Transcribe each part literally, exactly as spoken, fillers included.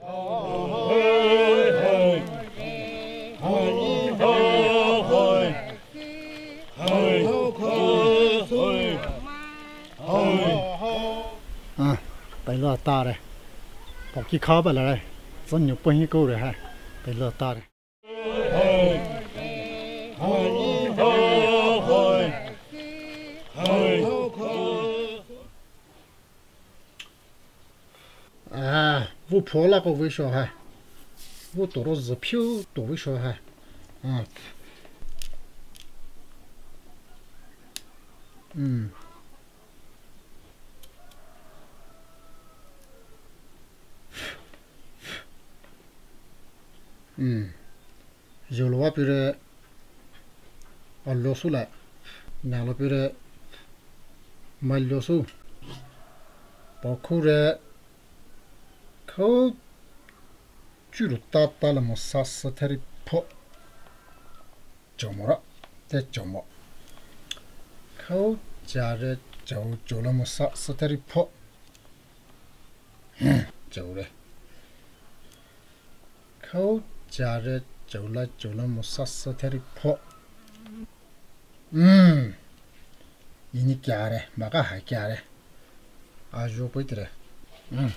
A, tai la ta re. Pao ki kha ba la re. Zan nyu pa hi ko re ha. Tai la ta re. A, vu pho la ko ve sho ha. Vu to ro zi phiu to ve sho ha. A. Mm. Mm. Zhou lo wa pire, a lo su la, na lo pire, ma lo su. Pao khu re, khou chu ru ta ta la mo sa sa thari pho. Chou mo ra, te chou mo. Khou cha re chou chou la mo sa sa thari pho. Chou re. Khou cha re chou la chou la mo sa sa thari pho. Mm. Ini kya re, ma ka ha kya re. A zho pui te re. Mm.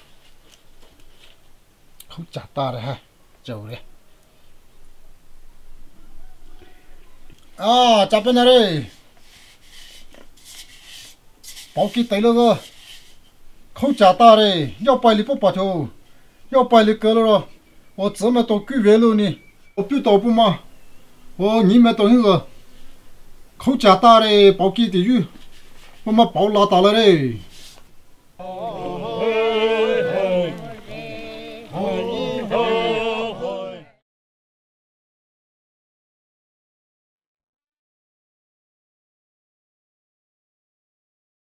Khou cha ta re ha. Chou re. A, cha pe na re. Pao ki tai lo zo. Khou cha ta re. Yao pai li po pa cho. Yao pai li ke lo ro. O zi me to ku ve lo ni. O pu to pu ma. O ni me to hin zo. Khou cha ta re. Pao ki ti yu. Pu ma pao la ta la re.